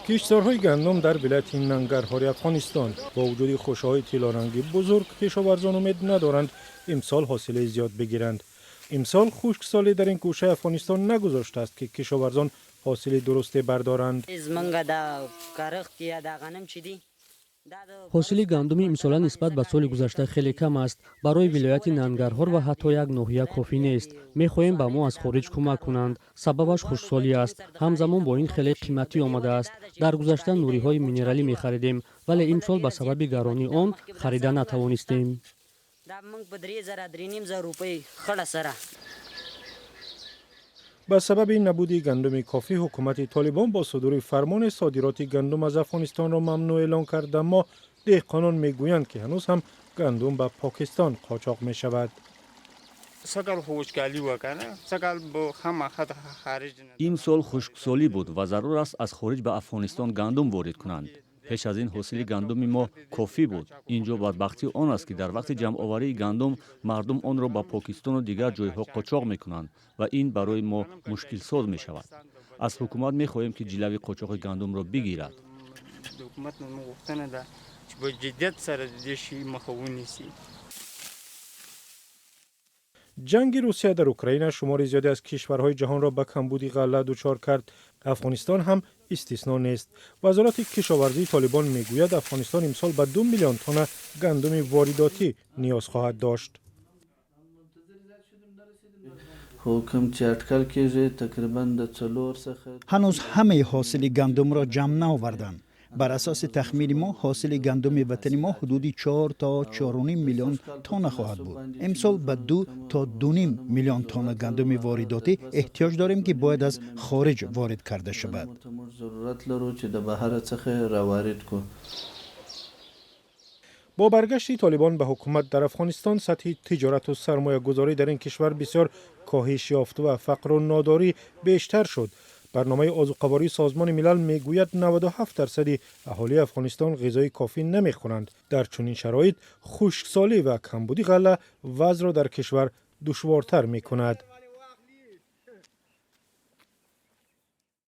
Киштзорҳои гандум дар вилояти Нангарҳори Афғонистон. Бо вуҷуди хӯшаҳои тиллоранги бузург, кишоварзон умед надоранд, имсол ҳосилаи зиёд бигиранд. Имсол хушксолӣ дар ин гӯшаи Афғонистон нагузоштааст, ки кишоварзон ҳосили дурусте бардоранд. Ҳосили гандуми имсола нисбат ба соли гузашта хеле кам аст. Барои вилояти Нангарҳор ва ҳатто як ноҳия кофӣ нест. Мехоҳем, ба мо аз хориҷ кӯмак кунанд. Сабабаш хушксолӣ аст. Ҳамзамон бо ин хеле қиматӣ омадааст. Дар гузашта нуриҳои минералӣ мехаридем, вале имсол ба сабаби гаронии он харида натавонистем. Ба сабаби набуди гандуми кофӣ, ҳукумати Толибон бо судури фармоне содироти гандум аз Афғонистонро мамнӯъ эълон кард, аммо деҳқонон мегӯянд, ки ҳанӯз ҳам гандум ба Покистон қочоқ мешавад. Имсол хушксолӣ буд ва зарур аст, аз хориҷ ба Афғонистон гандум ворид кунанд. Пеш аз ин ҳосили гандуми мо кофӣ буд. Ин ҷо бадбахтӣ он аст, ки дар вақти ҷамъоварии гандум мардум онро ба Покистону дигар ҷойҳо қочоқ мекунанд ва ин барои мо мушкилсоз мешавад. Аз ҳукумат мехоҳем, ки ҷилави қочоқи гандумро бигирад. Ҷанги Русия дар Украина шумори зиёде аз кишварҳои ҷаҳонро ба камбуди ғалла дучор кард. Афғонистон ҳам истисно нест. Вазорати кишоварзии Толибон мегӯяд, Афғонистон имсол ба 2 миллион тонна гандуми воридотӣ ниёз хоҳад дошт. Ҳанӯз ҳамаи ҳосили гандумро ҷамъ наоварданд. Бар асоси тахмини мо, ҳосили гандуми ватани мо ҳудуди 4 то 4,5 миллион тонна хоҳад буд. Имсол ба 2 то 2,5 миллион тонна гандуми воридотӣ эҳтиёҷ дорем, ки бояд аз хориҷ ворид карда шавад. Бо баргашти Толибон ба ҳукумат дар Афғонистон, сатҳи тиҷорату сармоягузорӣ дар ин кишвар бисёр коҳиш ёфт ва фақру нодорӣ бештар шуд. Барномаи озуқавории Созмони Милал мегӯяд, 97 дарсади аҳолии Афғонистон ғизои кофӣ намехӯранд. Дар чунин шароит хушксолӣ ва камбуди ғалла вазъро дар кишвар душвортар мекунад.